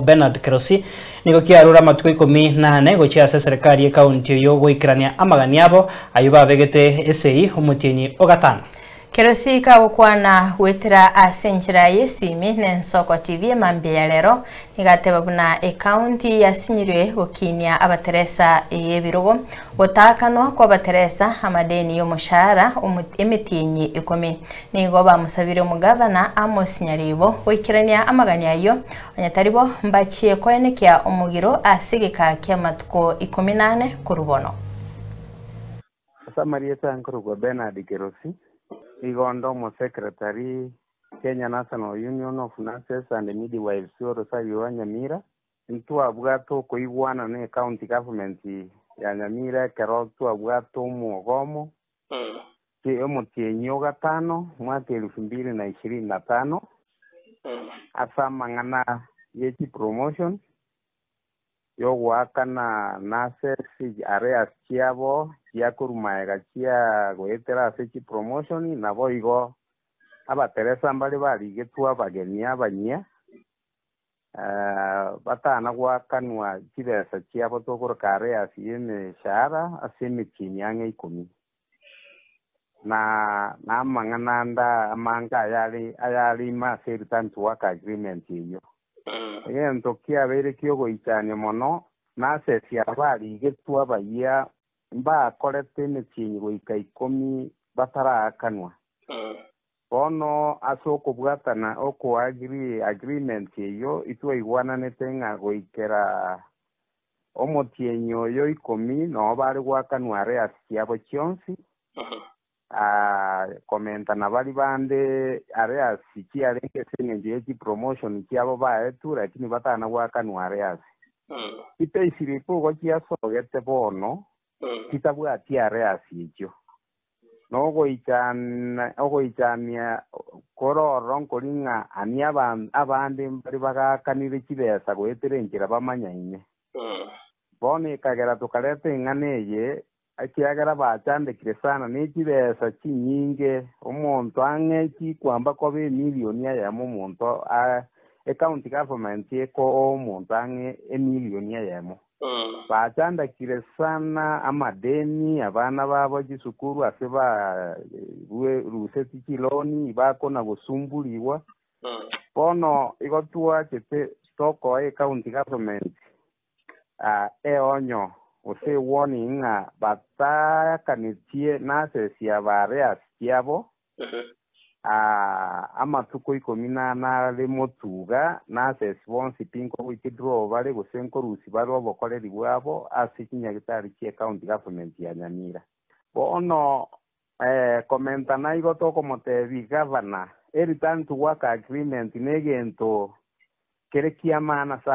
Bernard Kerosi nigo kiarure amatuko 14 gochia ase eserekari y'ekaunti eyio goikerania amagani abo ayio babegete esegi omotienyi o gatano. Kerosi kagokwana goetera ase enchera y'esimi na Ensoko TV emambia ya rero, nigo ateba buna ekaunti yasinyirwe gokinia abateresa y'ebirogo, gotaakanwa kw'abateresa amadeni y'omoshahara emetienyi ikomi. Nigo bamosabire omogavana Amos Nyaribo goikerania amagani ayio, onye tari bo mbachie koenekia omogiro ase egeka ki'amatuko 14 korwa bono. Ase amarieta nkorokwa Bernard Kerosi, nigo onde omosecretary Kenya National Union of Nurses and Midwives orosagia rwa Nyamira. Ntwabwate okoigwana na ecounty government ya Nyamira ekero twabwate omwogomo omotienyi o gatano mwaka 2025 ase amang'ana ye chipromotion yogoakana nurses arrears chiabo chiakorwa maega chia goetera ase chipromotion. Naboigo abateresa mbare barigetwe abageni abanyia batana goakanwa chibesa chiabo tokoroka arrears y'emeshahara ase emetienyi ang'e 10 na namang'ana anda amange ayare ayarima ase return to work agreement eyio. Egento kiabeire kiogoichania mono, nurses aba barigetwe abayia mbakorete emetienyi goika 10 bataraakanwa. Bono ase okobwatana okoagri agreement eyio itwaigwananete ng'a goikera omotienyi oyo 10 noo bare goakanwa arrears chiabo chionsi, komenta na bari bande arrears chiarenge ase eng'encho ye chipromotion chiabo baetwe lakini batana goakanwa arrears. Chipayslip igo chiasogete bono chitabwati arrears echio. Nogoichana ogoichania kororo nkori ng'a ani abande mbari bagakanire chibesa goetera enchera bamanyaine. Bono ekagera tokareta eng'ana eye ekiagera bachandekire sana ne chibesa chinyinge omonto ang'e chikwamba koba emilioni eyemo omonto ecounty government ekoa omonto ang'e emilioni eyemo. Bachandekire sana amadeni abana babo chisukuru ase ba ruseti chiloni bakona gosumburiwa. Bono igo twachete tokoa ecounty government eonyo gose warning ng'a batakanetie nurses aba arrears chiabo amatuko 14 are motuga nurses bonsi pi nko withdraw bare gose nkorusi bare obokoreri bwabo ase chinyagitari chia county government ya Nyamira. Bono komenta naigo tokomotebi governor, e return to work agreement negento kere kia maana sana.